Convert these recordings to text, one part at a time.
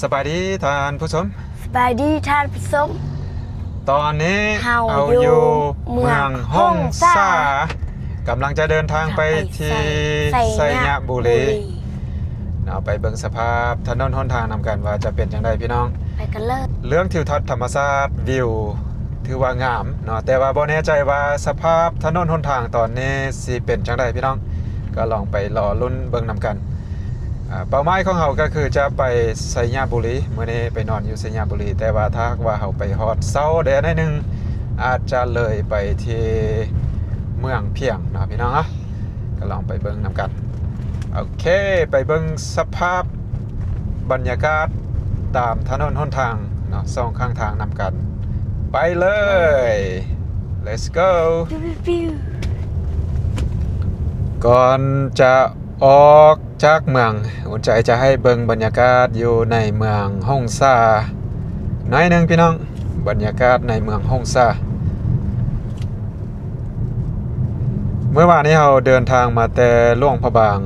ສະບາຍດີທ່ານຜູ້ຊົມ ສະບາຍດີທ່ານຜູ້ຊົມ ຕອນນີ້ເຮົາ ເຮົາຢູ່ ຢູ່ເມືອງຫົງສາ ຫົງສາ ກຳລັງຈະເດີນທາງໄປ ໄປທີ່ ໄຊ ໄຊຍະ ຍະບູລີ ບູລີ ເນາະ ໄປເບິ່ງສະພາບຖະໜົນຫົນທາງນຳກັນວ່າຈະເປັນຈັ່ງໃດພີ່ນ້ອງ ໄປກັນເລີຍ ເລື່ອງທິວທັດທຳມະຊາດ ວິວ ຖືວ່າງາມເນາະ ແຕ່ວ່າບໍ່ແນ່ໃຈວ່າສະພາບຖະໜົນຫົນທາງຕອນນີ້ຊິເປັນຈັ່ງໃດພີ່ນ້ອງ ກໍລອງໄປລໍລຸ້ນເບິ່ງນຳກັນ. ອາ ເປົ້າໝາຍຂອງເຮົາກໍຄືຈະໄປໄຊຍະບູລີ ມື້ນີ້ໄປນອນຢູ່ໄຊຍະບູລີ ແຕ່ວ່າຖ້າຫາກວ່າເຮົາໄປຮອດເຊົ້າແດ່ໜ້ອຍໜຶ່ງ ອາດຈະເລີຍໄປທີ່ເມືອງພຽງເນາະພີ່ນ້ອງເນາະ ກໍລອງໄປເບິ່ງນຳກັນ. ໂອເຄ ໄປເບິ່ງສະພາບບັນຍາກາດຕາມຖະໜົນຫົນທາງເນາະ ສອງຂ້າງທາງນຳກັນ ໄປເລີຍ Let's go ກ່ອນຈະ ອອກຈາກເມືອງ ອຸ່ນໃຈຈະໃຫ້ເບິ່ງບັນຍາກາດຢູ່ໃນເມືອງຫົງສາໜ້ອຍໜຶ່ງພີ່ນ້ອງ ບັນຍາກາດໃນເມືອງຫົງສາ. ມື້ວານນີ້ເຮົາເດີນທາງມາແຕ່ຫຼວງພະບາງ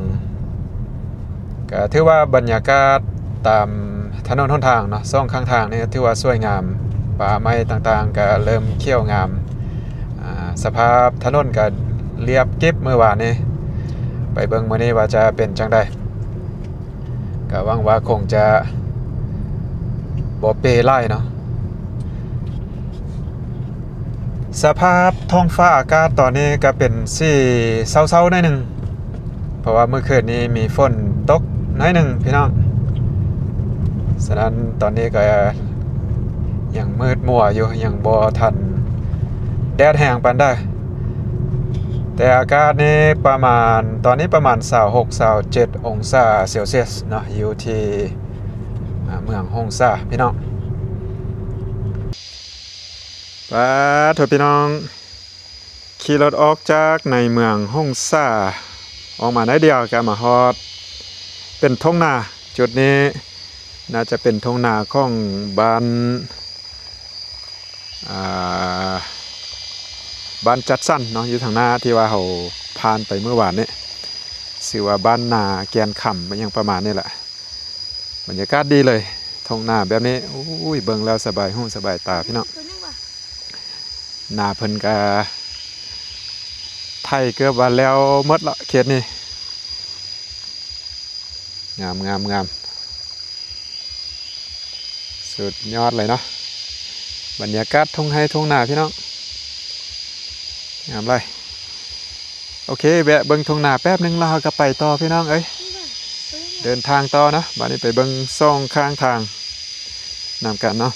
ກະຖືວ່າບັນຍາກາດຕາມຖະໜົນຫົນທາງເນາະ ສອງຂ້າງທາງນີ້ຖືວ່າສວຍງາມ ປ່າໄມ້ຕ່າງໆກະເລີ່ມຂຽວງາມ. ອາ ສະພາບຖະໜົນກະລຽບກິບມື້ວານນີ້ ໄປເບິ່ງມື້ນີ້ວ່າຈະເປັນຈັ່ງໃດ ກະຫວັງວ່າຄົງຈະບໍ່ເປຫຼາຍເນາະ. ສະພາບທ້ອງຟ້າອາກາດຕອນນີ້ກະເປັນສີເສົ້າໆໜ້ອຍໜຶ່ງ ເພາະວ່າມື້ຄືນນີ້ມີຝົນຕົກໜ້ອຍໜຶ່ງພີ່ນ້ອງ ສະນັ້ນຕອນນີ້ກໍຍັງມືດມົວຢູ່ ຍັງບໍ່ທັນແດດແຮງປານໃດ ແຕ່ອາກາດນີ້ປະມານ ຕອນນີ້ປະມານຊາວຫົກ ຊາວເຈັດອົງສາເຊວຊຽສເນາະ ຢູ່ທີ່ ອາ ເມືອງຫົງສາພີ່ນ້ອງ. ປາດໂທ້ພີ່ນ້ອງ ຂີ່ລົດອອກຈາກໃນເມືອງຫົງສາ ອອກມາໜ້ອຍດຽວກໍມາຮອດເປັນທົ່ງນາ ຈຸດນີ້ໜ້າຈະເປັນທົ່ງນາຂອງບ້ານ ອ່າ ບ້ານຈັດສັນເນາະ ຢູ່ທາງໜ້າທີ່ວ່າເຮົາຜ່ານໄປມື້ວານນີ້ ຊື່ວ່າບ້ານນາແກ່ນຄຳ ຫຍັງປະມານນີ້ແຫຼະ. ບັນຍາກາດດີເລີຍ ທົ່ງນາແບບນີ້ ໂອ້ຍ ເບິ່ງແລ້ວສະບາຍຫູສະບາຍຕາພີ່ນ້ອງ. ນາເພິ່ນກະໄຖເກືອບວ່າແລ້ວໝົດລະເຂດນີ້ ງາມໆໆ ສຸດຍອດເລີຍເນາະ ບັນຍາກາດທົ່ງໄຮ່ທົ່ງນາພີ່ນ້ອງ ງາມຫຼາຍ. ໂອເຄ ແວະເບິ່ງທົ່ງນາແປັບໜຶ່ງ ແລ້ວເຮົາກໍໄປຕໍ່ພີ່ນ້ອງເອີຍ ເດີນທາງຕໍ່ເນາະ. ບາດນີ້ໄປເບິ່ງສອງຂ້າງທາງນຳກັນເນາະ.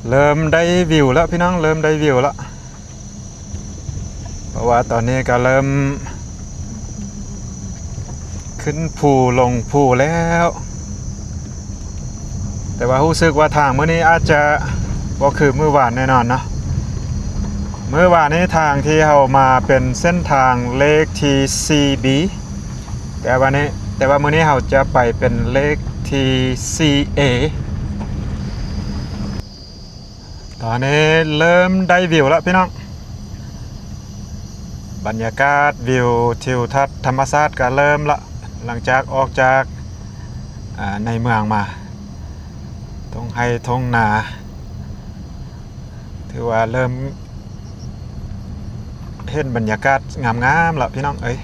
ເລີ່ມໄດ້ວິວແລ້ວພີ່ນ້ອງ ເລີ່ມໄດ້ວິວແລ້ວ ເພາະວ່າຕອນນີ້ກໍເລີ່ມຂຶ້ນພູລົງພູແລ້ວ. ແຕ່ວ່າຮູ້ສຶກວ່າທາງມື້ນີ້ອາດຈະບໍ່ຄືມື້ວານແນ່ນອນເນາະ. ມື້ວານນີ້ທາງທີ່ເຮົາມາເປັນເສັ້ນທາງເລກທີ ຊີ ບີ ແຕ່ວ່ານີ້ ແຕ່ວ່າມື້ນີ້ເຮົາຈະໄປເປັນເລກທີ ຊີ ເອ. ຕອນນີ້ເລີ່ມໄດ້ວິວແລ້ວພີ່ນ້ອງ ບັນຍາກາດວິວທິວທັດທຳມະຊາດກໍເລີ່ມລະ ຫຼັງຈາກອອກຈາກ ອາ ໃນເມືອງມາ ທົ່ງໄຮ່ທົ່ງນາ ຖືວ່າເລີ່ມ ເຫັນບັນຍາກາດງາມໆລະພີ່ນ້ອງເອີຍ.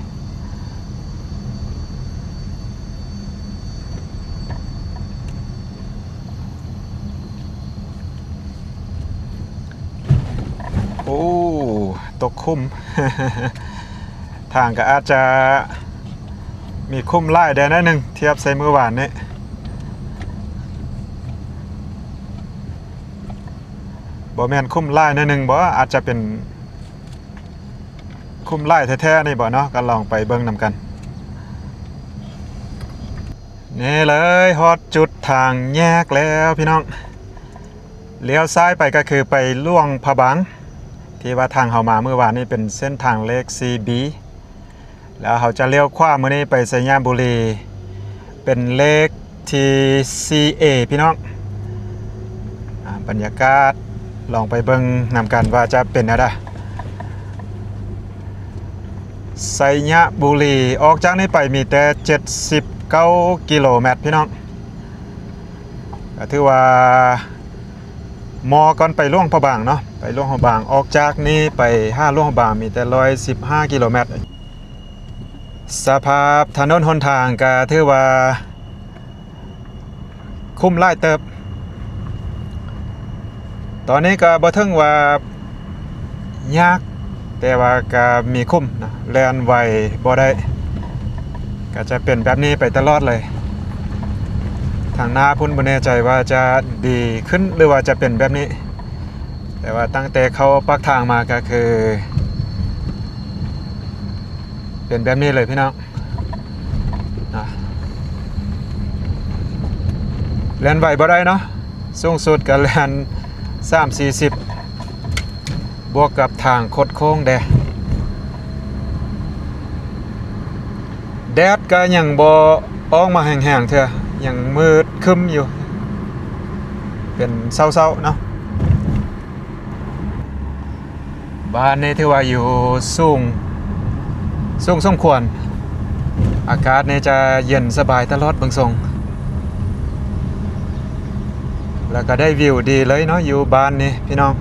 ໂອ້ ຕົກຂຸມ ທາງກໍອາດຈະມີຂຸມຫຼາຍແດ່ໜ້ອຍໜຶ່ງ ທຽບໃສ່ມື້ວານນີ້ ບໍ່ແມ່ນຂຸມຫຼາຍໜ້ອຍໜຶ່ງບໍ ອາດຈະເປັນຂຸມຫຼາຍແທ້ໆນີ້ບໍເນາະ ກໍລອງໄປເບິ່ງນຳກັນ. ນີ້ເລີຍ ຮອດຈຸດທາງແຍກແລ້ວພີ່ນ້ອງ ລ້ຽວຊ້າຍໄປກໍຄືໄປຫຼວງພະບາງ ທີ່ວ່າທາງເຮົາມາມື້ວານນີ້ເປັນເສັ້ນທາງເລກ ຊີ ບີ ແລ້ວເຮົາຈະລ້ຽວຂວາມື້ນີ້ໄປໄຊຍະບູລີ ເປັນເລກທີ ຊີ ເອ ພີ່ນ້ອງ. ອາ ບັນຍາກາດ ລອງໄປເບິ່ງນຳກັນວ່າຈະເປັນແນວໃດ. ໄຊຍະບູລີ ອອກຈາກນີ້ໄປມີແຕ່ເຈັດສິບເກົ້າກິໂລແມັດພີ່ນ້ອງ. ກໍຖືວ່າມໍກ່ອນໄປຫຼວງພະບາງເນາະ, ໄປຫຼວງພະບາງ, ອອກຈາກນີ້ໄປຫາຫຼວງພະບາງມີແຕ່ຮ້ອຍສິບຫ້າກິໂລແມັດ. ສະພາບຖະໜົນຫົນທາງກໍຖືວ່າຄຸ້ມຫຼາຍເຕີບ. ຕອນນີ້ກໍບໍ່ເຖິງວ່າຍາກ, ແຕ່ວ່າກໍມີຂຸມນະ, ແລ່ນໄວບໍ່ໄດ້, ກໍຈະເປັນແບບນີ້ໄປຕະຫຼອດເລີຍ. ທາງໜ້າພຸ້ນບໍ່ແນ່ໃຈວ່າຈະດີຂຶ້ນ ຫຼືວ່າຈະເປັນແບບນີ້, ແຕ່ວ່າຕັ້ງແຕ່ເຂົ້າປາກທາງມາກໍຄືເປັນແບບນີ້ເລີຍພີ່ນ້ອງ. ນະ ແລ່ນໄວບໍ່ໄດ້ເນາະ, ສູງສຸດກໍແລ່ນສາມສີ່ສິບ ບວກກັບທາງຄົດໂຄ້ງແດ່. ແດດກໍຍັງບໍ່ອອກມາແຮງໆເທື່ອ, ຍັງມືດຄຶ້ມຢູ່, ເປັນເຊົ້າໆເນາະ. ບ້ານນີ້ຖືວ່າຢູ່ສູງ, ສູງສົມຄວນ, ອາກາດນີ້ຈະເຢັນສະບາຍຕະຫຼອດເບິ່ງຊົງ, ແລ້ວກໍໄດ້ວິວດີເລີຍເນາະ ຢູ່ບ້ານນີ້ພີ່ນ້ອງ,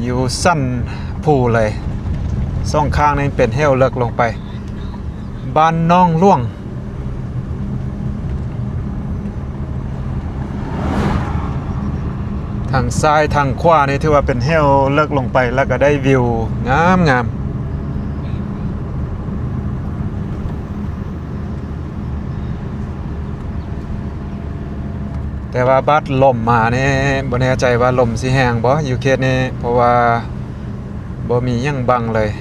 ຢູ່ສັນພູເລີຍ, ສອງຂ້າງນີ້ເປັນເຫວເລິກລົງໄປ. ບ້ານໜອງຫຼວງ, ທາງຊ້າຍທາງຂວານີ້ຖືວ່າເປັນເຫວເລິກລົງໄປ ແລ້ວກໍໄດ້ວິວງາມໆ. ແຕ່ວ່າບາດລົມມານີ້ ບໍ່ແນ່ໃຈວ່າລົມຊິແຮງບໍ່ຢູ່ເຂດນີ້, ເພາະວ່າ ບໍ່ມີຫຍັງບັງເລີຍ.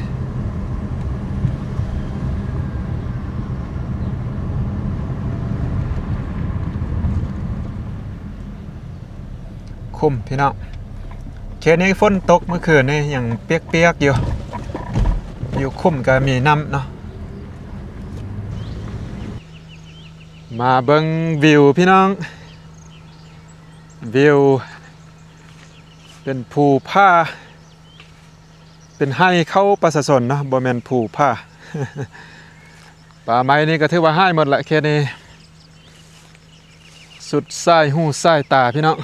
ຂຸມພີ່ນ້ອງ, ເຂດນີ້ຝົນຕົກເມື່ອຄືນນີ້ຍັງປຽກໆຢູ່, ຢູ່ຂຸມກໍມີນ້ຳເນາະ. ມາເບິ່ງວິວພີ່ນ້ອງ, ວິວເປັນພູຜາ. ເປັນໄຮ່ເຂົ້າປະຊາຊົນເນາະ, ບໍ່ແມ່ນພູຜາ. ປ່າໄມ້ນີ້ກໍຖືວ່າຫາຍໝົດລະເຂດນີ້, ສຸດສາຍຫູສາຍຕາພີ່ນ້ອງ.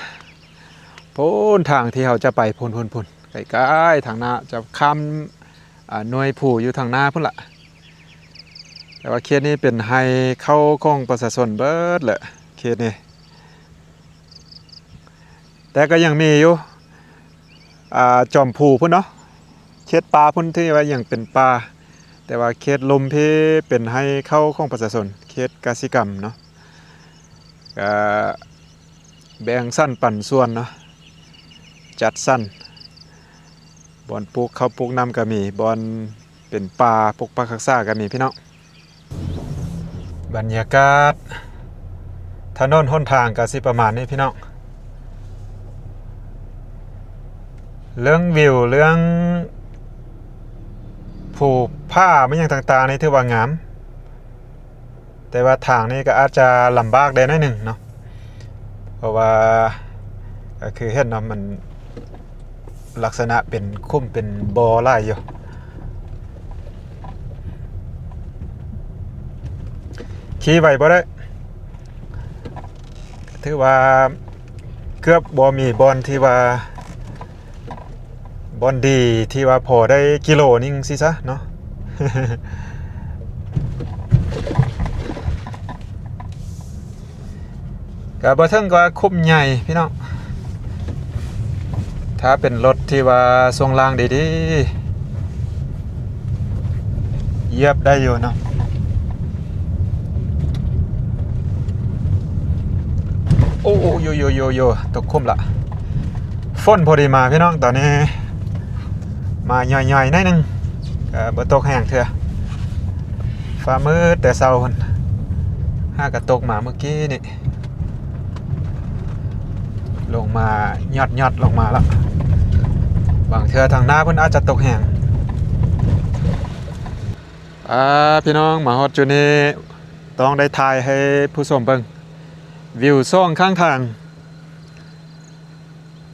ພຸ້ນທາງທີ່ເຮົາຈະໄປພຸ້ນໆໆ, ໃກ້ໆທາງໜ້າຈະຂ້າມ ອາ ໜ່ວຍພູຢູ່ທາງໜ້າພຸ້ນລະ. ແຕ່ວ່າເຂດນີ້ເປັນໄຮ່ເຂົ້າຂອງປະຊາຊົນເບິດແຫຼະເຂດນີ້. ແຕ່ກໍຍັງມີຢູ່ ອາ ຈອມພູພຸ້ນເນາະ, ເຂດປ່າພຸ້ນທີ່ວ່າຍັງເປັນປ່າ, ແຕ່ວ່າເຂດລຸ່ມພີ້ເປັນໄຮ່ເຂົ້າຂອງປະຊາຊົນ, ເຂດກະສິກຳເນາະ, ກະແບ່ງສັນປັນສ່ວນເນາະ, ຈັດສັນ. ບ່ອນປູກເຂົ້າປູກນ້ຳກໍມີ, ບ່ອນເປັນປ່າປົກປັກຮັກສາກໍມີພີ່ນ້ອງ. ບັນຍາກາດຖະໜົນຫົນທາງກໍຊິປະມານນີ້ພີ່ນ້ອງ. ເລື່ອງວິວ ເລື່ອງພູຜາ ແມ່ນຫຍັງຕ່າງໆນີ້ຖືວ່າງາມ. ແຕ່ວ່າທາງນີ້ກໍອາດຈະລຳບາກແດ່ໜ້ອຍໜຶ່ງເນາະ, ເພາະວ່າກໍຄືເຫັນເນາະ ມັນລັກສະນະເປັນຂຸມເປັນບໍ່ຫຼາຍຢູ່, ຂີ່ໄວບໍ່ໄດ້. ຖືວ່າເກືອບບໍ່ມີບ່ອນທີ່ວ່າ ບ່ອນດີທີ່ວ່າພໍໄດ້ກິໂລໜຶ່ງຊີ້ຊະເນາະ. ກໍບໍ່ເຖິງກັບຂຸມໃຫຍ່ພີ່ນ້ອງ, ຖ້າເປັນລົດທີ່ວ່າຊ່ວງລ່າງດີໆ ຢຽບໄດ້ຢູ່ເນາະ. ໂອ້ ໂອ້ ໂຢ ໂຢ ໂຢ ໂຢ ຕົກຂຸມລະ. ຝົນພໍດີມາພີ່ນ້ອງ, ຕອນນີ້ມາຫຍ້ອຍໆໜ້ອຍໜຶ່ງ, ເອີ ບໍ່ຕົກແຮງເທື່ອ. ຟ້າມືດແຕ່ເຊົ້າພຸ້ນ, ຫາກະຕົກມາມື້ກີ້ນີ້. ລົງມາ ຍອດໆລົງມາລະ, ບາງເທື່ອທາງໜ້າເພິ່ນອາດຈະຕົກແຮງ. ອາ ພີ່ນ້ອງ ມາຮອດຈຸດນີ້ ຕ້ອງໄດ້ຖ່າຍໃຫ້ຜູ້ຊົມເບິ່ງ ວິວສອງຂ້າງທາງ.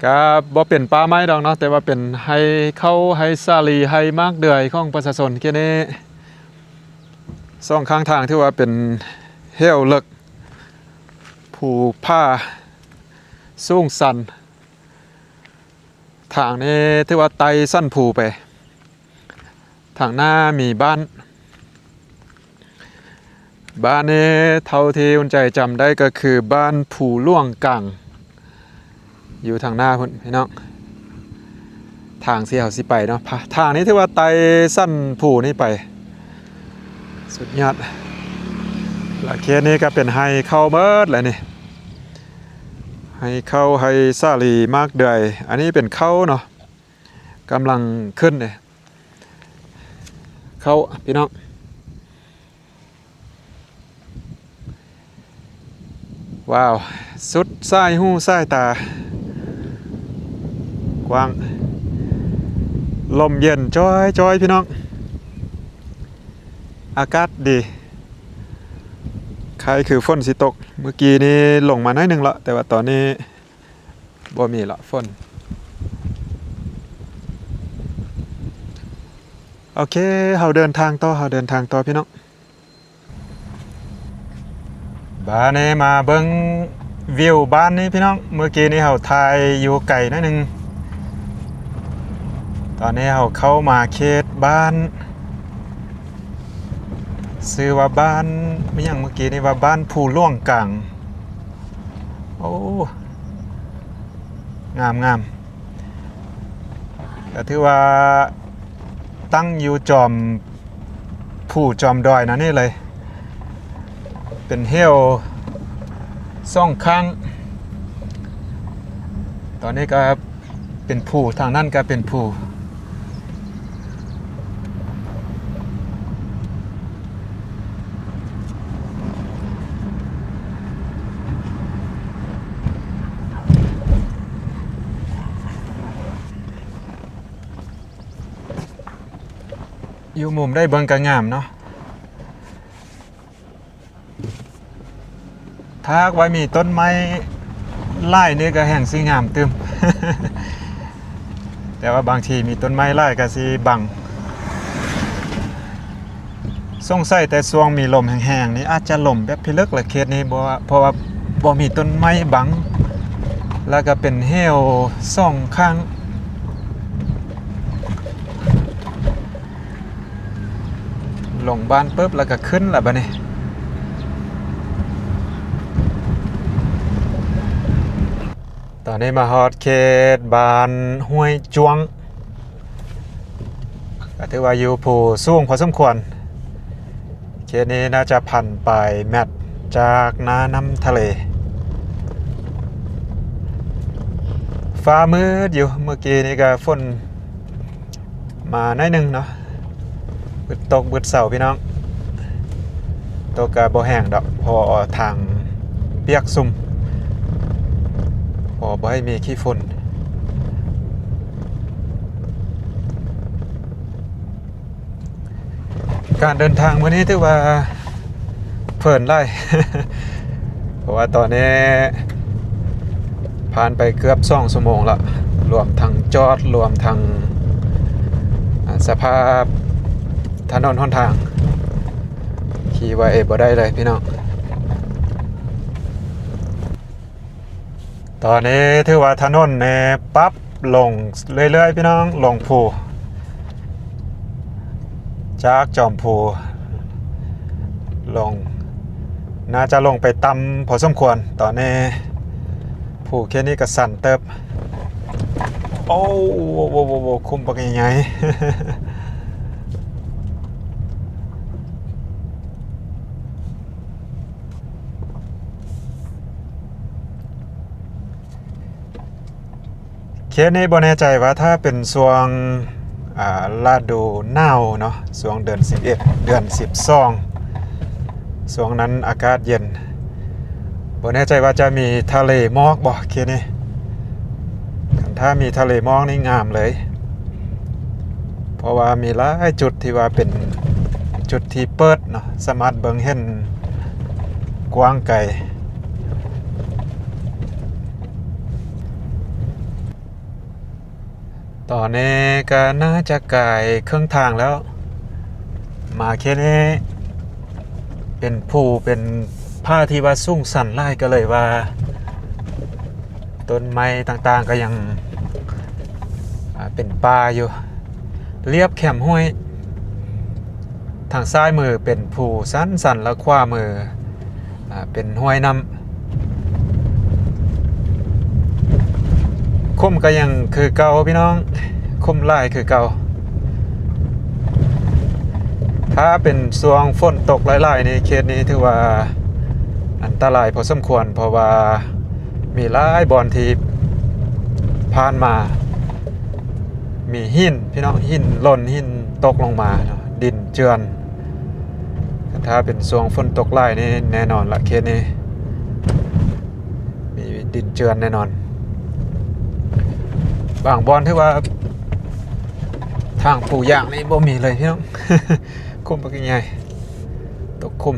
ກະບໍ່ເປັນປ່າໄມ້ດອກເນາະ, ແຕ່ວ່າເປັນໄຮ່ເຂົ້າ ໄຮ່ສາລີ ໄຮ່ໝາກເດືອຍຂອງປະຊາຊົນເຂດນີ້. ສອງຂ້າງທາງຖືວ່າເປັນເຫວເລິກ, ພູ ພູຜາສູງຊັນ. ທາງນີ້ຖືວ່າໄຕ່ຊັ້ນພູໄປ. ທາງໜ້າມີບ້ານ, ບ້ານນີ້ເທົ່າທີ່ອຸ່ນໃຈຈຳໄດ້ກໍຄືບ້ານພູຫຼວງກາງ ຢູ່ທາງໜ້າພຸ້ນພີ່ນ້ອງ. ທາງທີ່ເຮົາຊິໄປເນາະ ທາງນີ້ຖືວ່າໄຕ່ຊັ້ນພູນີ້ໄປ ສຸດຍອດ. ແລະເຂດນີ້ກໍເປັນໄຮ່ເຂົ້າເບິດແຫຼະນີ້ ໄຮ່ເຂົ້າ ໄຮ່ສາລີ ໝາກເດືອຍ. ອັນນີ້ເປັນເຂົ້າເນາະ ກຳລັງຂຶ້ນເດ້ ເຂົ້າພີ່ນ້ອງ. ວ້າວ ສຸດສາຍຫູສາຍຕາ ກວ້າງ ລົມເຢັນຈ້ອຍໆ ພີ່ນ້ອງ. ອາກາດດີ ຄ້າຍຄືຝົນຊິຕົກ. ມື້ກີ້ນີ້ລົງມາໜ້ອຍໜຶ່ງລະ ແຕ່ວ່າຕອນນີ້ບໍ່ມີລະຝົນ. ໂອເຄ ເຮົາເດີນທາງຕໍ່, ເຮົາເດີນທາງຕໍ່ ພີ່ນ້ອງ. ບາດນີ້ມາເບິ່ງວິວບ້ານນີ້ພີ່ນ້ອງ. ມື້ກີ້ນີ້ເຮົາຖ່າຍຢູ່ໄກໜ້ອຍໜຶ່ງ, ຕອນນີ້ເຮົາເຂົ້າມາເຂດບ້ານ ຊື່ວ່າບ້ານ ມີຫຍັງມື້ກີ້ນີ້ວ່າບ້ານພູຫຼວງກາງ. ໂອ້ ງາມໆ ກໍຖືວ່າຕັ້ງຢູ່ຈອມພູຈອມດອຍນັ້ນນີ້ເລີຍ ເປັນເຫວສອງຂ້າງ. ຕອນນີ້ກໍເປັນພູ ທາງນັ້ນກໍເປັນພູ. ຢູ່ມຸມໃດເບິ່ງກໍງາມເນາະ. ຖ້າຫາກວ່າມີຕົ້ນໄມ້ຫຼາຍນີ້ກໍແຮ່ງຊິງາມຕື່ມ ແຕ່ວ່າບາງທີມີຕົ້ນໄມ້ຫຼາຍກໍຊິບັງ. ສົງໄສແຕ່ຊ່ວງມີລົມແຮງໆນີ້ອາດຈະລົມແບບພິລຶກລະເຂດນີ້ ເພາະວ່າ ເພາະວ່າບໍ່ມີຕົ້ນໄມ້ບັງ ແລ້ວກໍເປັນເຫວສອງຂ້າງ. ລົງບ້ານປຶບແລ້ວກໍຂຶ້ນລະບາດນີ້. ຕອນນີ້ມາຮອດເຂດບ້ານຫ້ວຍຈວງ ກໍຖືວ່າຢູ່ພູສູງພໍສົມຄວນ. ເຂດນີ້ໜ້າຈະພັນປາຍແມັດຈາກໜ້ານ້ຳທະເລ. ຟ້າມືດຢູ່ ມື້ກີ້ນີ້ກໍຝົນມາໜ້ອຍໜຶ່ງເນາະ ບຶດຕົກບຶດເຊົ້າພີ່ນ້ອງ. ຕົກກໍບໍ່ແຮງດອກ ພໍທາງປຽກຊຸ່ມ ພໍບໍ່ໃຫ້ມີຂີ້ຝຸ່ນ. ການເດີນທາງມື້ນີ້ຖືວ່າເພີນຫຼາຍ ເພາະວ່າຕອນນີ້ຜ່ານໄປເກືອບສອງຊົ່ວໂມງລະ ລວມທັງຈອດ ລວມທັງ ອາ ສະພາບຖະໜົນຫົນທາງ ຂີ່ໄວບໍ່ໄດ້ເລີຍພີ່ນ້ອງ. ຕອນນີ້ຖືວ່າຖະໜົນນີ້ປັບລົງເລື້ອຍໆ ພີ່ນ້ອງ ລົງພູ ຈາກຈອມພູລົງ ໜ້າຈະລົງໄປຕ່ຳພໍສົມຄວນ. ຕອນນີ້ພູເຂດນີ້ກໍຊັນເຕີບ. ໂອ້ ໂອ້ ໂອ້ ໂອ້ ໂອ້ ຄຸ້ມບັກໃຫຍ່ໆ. ເຂດນີ້ບໍ່ແນ່ໃຈວ່າຖ້າເປັນຊ່ວງ ອາ ລະດູໜາວເນາະ ຊ່ວງເດືອນສິບເອັດ ເດືອນສິບສອງ ຊ່ວງນັ້ນອາກາດເຢັນ ບໍ່ແນ່ໃຈວ່າຈະມີທະເລໝອກບໍ່ເຂດນີ້. ຄັນຖ້າມີທະເລໝອກນີ້ງາມເລີຍ ເພາະວ່າມີຫຼາຍຈຸດທີ່ວ່າເປັນຈຸດທີ່ເປີດເນາະ ສາມາດເບິ່ງເຫັນກວ້າງໄກ. ຕອນນີ້ກໍໜ້າຈະກາຍເຄິ່ງທາງແລ້ວ ມາແຄ່ນີ້ເປັນພູເປັນ ຜາທີ່ວ່າສູງຊັນຫຼາຍ ກໍເລີຍວ່າຕົ້ນໄມ້ຕ່າງໆກໍຍັງ ອ່າ ເປັນປ່າຢູ່ ລຽບແຄມຫ້ວຍ. ທາງຊ້າຍມືເປັນພູຊັນໆ ແລ້ວຂວາມື ອ່າ ເປັນຫ້ວຍນ້ຳ. ຂຸມກໍຍັງຄືເກົ່າພີ່ນ້ອງ, ຂຸມຫຼາຍຄືເກົ່າ. ຖ້າເປັນຊ່ວງຝົນຕົກຫຼາຍໆນີ້ ເຂດນີ້ຖືວ່າອັນຕະລາຍພໍສົມຄວນ, ເພາະວ່າມີຫຼາຍບ່ອນທີ່ຜ່ານມາ ມີຫີນພີ່ນ້ອງ, ຫີນຫຼົ່ນ, ຫີນຕົກລົງມາເນາະ, ດິນເຈື່ອນ. ຄັນຖ້າເປັນຊ່ວງຝົນຕົກຫຼາຍນີ້ ແນ່ນອນລະ ເຂດນີ້ມີດິນເຈື່ອນແນ່ນອນ. ບາງບ່ອນຖືວ່າທາງປູຢາງນີ້ບໍ່ມີເລີຍພີ່ນ້ອງ, ຂຸມບັກໃຫຍ່ ຕົກຂຸມ.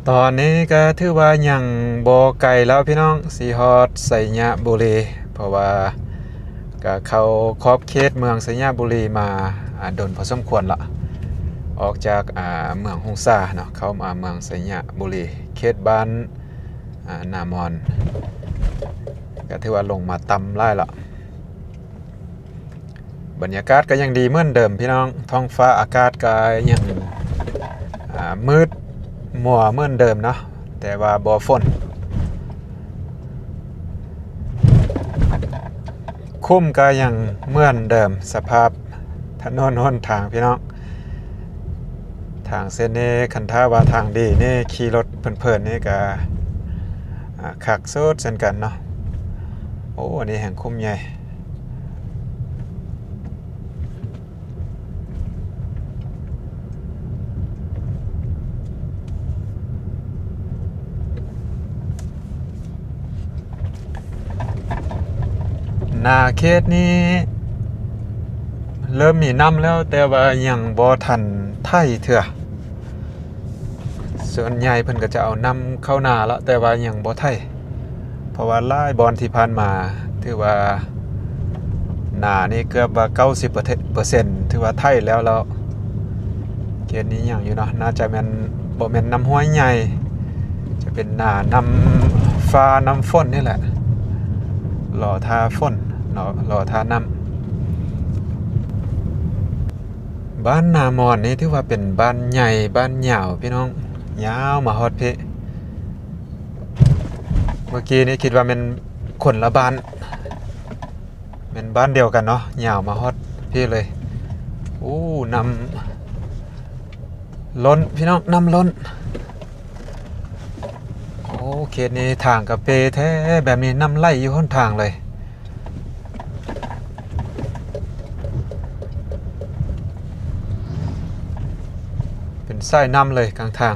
ຕອນນີ້ກໍຖືວ່າຍັງບໍ່ໄກແລ້ວພີ່ນ້ອງ ຊິຮອດໄຊຍະບູລີ, ເພາະວ່າກໍເຂົ້າຂອບເຂດເມືອງໄຊຍະບູລີມາ ອ່າ ດົນພໍສົມຄວນລະ. ອອກຈາກ ອ່າ ເມືອງຫົງສາເນາະ, ເຂົ້າມາເມືອງໄຊຍະບູລີ ເຂດບ້ານ ອ່າ ນາມອນ, ກໍຖືວ່າລົງມາຕ່ຳຫຼາຍລະ. ບັນຍາກາດກໍຍັງດີເໝືອນເດີມພີ່ນ້ອງ, ທ້ອງຟ້າອາກາດກໍຍັງ ອ່າ ມືດມົວເໝືອນເດີມເນາະ, ແຕ່ວ່າບໍ່ຝົນ. ຂຸມກໍຍັງເໝືອນເດີມ, ສະພາບຖະໜົນຫົນທາງພີ່ນ້ອງ. ທາງເສັ້ນນີ້ ຄັນຖ້າວ່າທາງດີນີ້ ຂີ່ລົດເພີນໆນີ້ກໍ ອ່າ ຄັກສຸດເຊັ່ນກັນເນາະ. ໂອ້ ອັນນີ້ແຮ່ງຂຸມໃຫຍ່. ໜ້າເຂດນີ້ເລີ່ມມີນ້ຳແລ້ວ, ແຕ່ວ່າຍັງບໍ່ທັນໄຖເທື່ອ. ສ່ວນໃຫຍ່ເພິ່ນກໍຈະເອົານ້ຳເຂົ້ານາລະ, ແຕ່ວ່າຍັງບໍ່ໄຖ, ເພາະວ່າຫຼາຍບ່ອນທີ່ຜ່ານມາ ຖືວ່ານານີ້ເກືອບວ່າເກົ້າສິບເປີເຊັນ ຖືວ່າໄຖແລ້ວແລ້ວ. ເຂດນີ້ຍັງຢູ່ເນາະ, ໜ້າຈະແມ່ນ ບໍ່ແມ່ນນ້ຳຫ້ວຍໃຫຍ່, ຈະເປັນໜ້ານ້ຳຟ້ານ້ຳຝົນນີ້ແຫຼະ, ລໍຖ້າຝົນເນາະ, ລໍຖ້ານ້ຳ. ບ້ານນາມອນນີ້ຖືວ່າເປັນບ້ານໃຫຍ່ ບ້ານຍາວພີ່ນ້ອງ, ຍາວມາຮອດພີ້. ເມື່ອກີ້ນີ້ຄິດວ່າແມ່ນຄົນລະບ້ານ, ແມ່ນບ້ານດຽວກັນເນາະ, ຍາວມາຮອດພີ້ເລີຍ. ໂອ້ ນ້ຳລົ້ນພີ່ນ້ອງ, ນ້ຳລົ້ນ. ໂອ້ ເຂດນີ້ທາງກະເປແທ້, ແບບນີ້ນ້ຳໄຫຼຢູ່ຫົນທາງເລີຍ. ເປັນສາຍນ້ຳເລີຍກາງທາງ.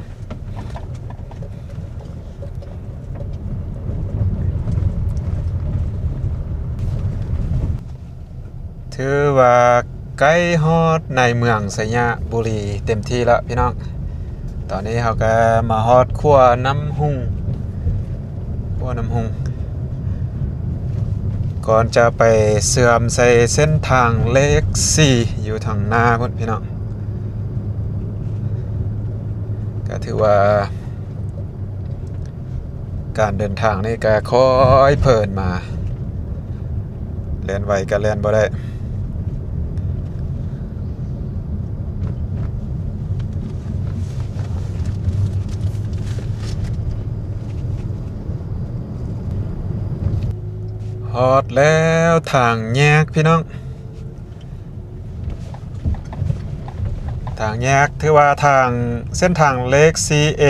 ຖືວ່າໃກ້ຮອດໃນເມືອງໄຊຍະບູລີເຕັມທີ່ແລ້ວພີ່ນ້ອງ. ຕອນນີ້ເຮົາກໍມາຮອດຂົວນ້ຳຮຸ່ງ, ຂົວນ້ຳຮຸ່ງ ກ່ອນຈະໄປເຊື່ອມໃສ່ເສັ້ນທາງເລກສີ່ຢູ່ທາງໜ້າພຸ້ນພີ່ນ້ອງ. ກໍຖືວ່າ ການເດີນທາງນີ້ກໍຄ່ອຍເພີນມາ, ແລ່ນໄວກໍແລ່ນບໍ່ໄດ້. ຮອດແລ້ວ ທາງແຍກພີ່ນ້ອງ. ທາງແຍກ ຖືວ່າທາງ ເສັ້ນທາງເລກສີ່ເອ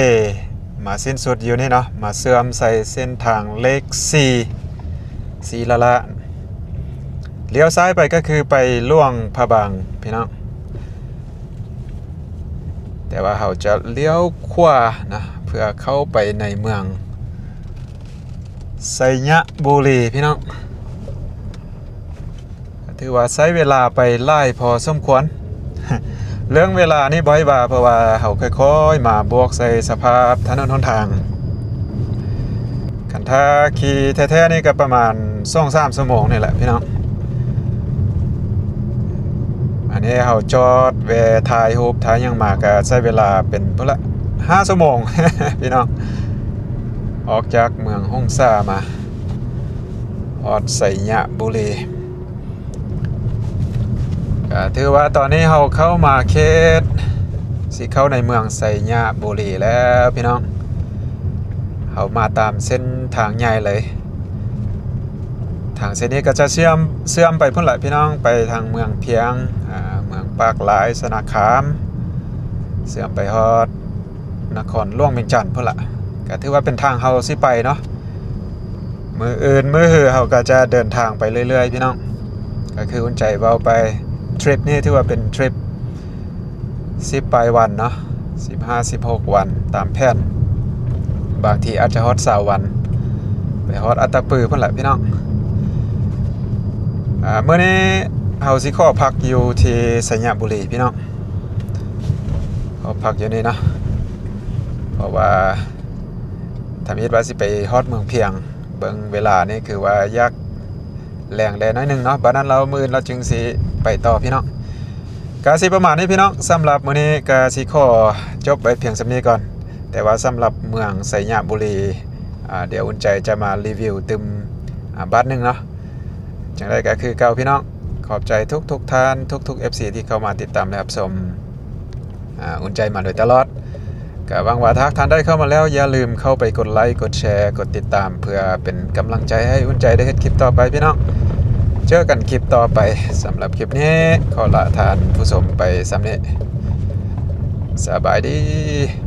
ມາສິ້ນສຸດຢູ່ນີ້ເນາະ, ມາເຊື່ອມໃສ່ເສັ້ນທາງເລກສີ່ ສີລະລະ. ລ້ຽວຊ້າຍໄປກໍຄືໄປຫຼວງພະບາງພີ່ນ້ອງ, ແຕ່ວ່າເຮົາຈະລ້ຽວຂວານະ ເພື່ອເຂົ້າໄປໃນເມືອງໄຊຍະບູລີພີ່ນ້ອງ. ຖືວ່າໃຊ້ເວລາໄປຫຼາຍພໍສົມຄວນ. ເລື່ອງເວລານີ້ບໍ່ໃຫ້ວ່າ, ເພາະວ່າເຮົາຄ່ອຍໆມາບວກໃສ່ສະພາບຖະໜົນຫົນທາງ. ຄັນຖ້າຂີ່ແທ້ໆນີ້ກໍປະມານສອງສາມຊົ່ວໂມງນີ້ແຫຼະພີ່ນ້ອງ. ໄປ ອັນນີ້ເຮົາຈອດແວ່ຖ່າຍຮູບ ຖ່າຍຫຍັງມາ ກໍໃຊ້ເວລາເປັນພຸ້ນລະ ຫ້າຊົ່ວໂມງ ພີ່ນ້ອງ. ອອກຈາກເມືອງຫົງສາມາ ຮອດໄຊຍະບູລີ. ກໍຖືວ່າຕອນນີ້ເຮົາເຂົ້າມາເຂດ ຊິເຂົ້າໃນເມືອງໄຊຍະບູລີແລ້ວ ພີ່ນ້ອງ. ເຮົາມາຕາມເສັ້ນທາງໃຫຍ່ເລີຍ. ທາງເສັ້ນນີ້ກໍຈະເຊື່ອມ ເຊື່ອມໄປພຸ້ນລະ ພີ່ນ້ອງ, ໄປທາງເມືອງພຽງ ອາ ເມືອງປາກລາຍ ຊະນະຄາມ, ເຊື່ອມໄປຮອດນະຄອນຫຼວງວຽງຈັນພຸ້ນລະ. ກໍຖືວ່າເປັນທາງເຮົາຊິໄປເນາະ. ມື້ອື່ນມື້ຮືເຮົາກໍຈະເດີນທາງໄປເລື້ອຍໆ ພີ່ນ້ອງ. ກໍຄືອຸ່ນໃຈເວົ້າໄປ ທຣິບນີ້ຖືວ່າເປັນທຣິບ ສິບປາຍວັນເນາະ, ສິບຫ້າ ສິບຫົກວັນຕາມແຜນ, ບາງທີອາດຈະຮອດຊາວວັນ ໄປຮອດອັດຕະປືພຸ້ນແຫຼະ ພີ່ນ້ອງ. ອາ ມື້ນີ້ເຮົາຊິຂໍພັກຢູ່ທີ່ໄຊຍະບູລີ ພີ່ນ້ອງ, ຂໍພັກຢູ່ນີ້ເນາະ. ເພາະວ່າທຳອິດວ່າຊິໄປຮອດເມືອງພຽງ, ເບິ່ງເວລານີ້ຄືວ່າຢາກແລງແດ່ໜ້ອຍໜຶ່ງເນາະ, ບາດນັ້ນລາວ ມື້ອື່ນລາວຈຶ່ງຊິໄປຕໍ່ ພີ່ນ້ອງ. ກະຊິປະມານນີ້ ພີ່ນ້ອງ, ສຳລັບມື້ນີ້ກະຊິຂໍຈົບໄວ້ພຽງສ່ຳນີ້ກ່ອນ. ແຕ່ວ່າສຳລັບເມືອງໄຊຍະບູລີ ອາ ດຽວອຸ່ນໃຈຈະມາຣີວິວຕື່ມ ອາ ບາດໜຶ່ງເນາະ. ຈັ່ງໃດກໍຄືເກົ່າ ພີ່ນ້ອງ, ຂອບໃຈທຸກໆທ່ານ ທຸກໆເອັຟຊີ ທີ່ເຂົ້າມາຕິດຕາມ ແລະ ຮັບຊົມ ອາ ອຸ່ນໃຈມາໂດຍຕະຫຼອດ. ກໍຫວັງວ່າຖ້າທ່ານໃດເຂົ້າມາແລ້ວ ຢ່າລືມເຂົ້າໄປກົດໄລ ກົດແຊ ກົດຕິດຕາມ ເພື່ອເປັນກຳລັງໃຈໃຫ້ອຸ່ນໃຈໄດ້ເຮັດຄລິບຕໍ່ໄປ ພີ່ນ້ອງ. ເຈີກັນຄລິບຕໍ່ໄປ. ສຳລັບຄລິບນີ້ ຂໍລາທ່ານຜູ້ຊົມໄປສ່ຳນີ້. ສະບາຍດີ.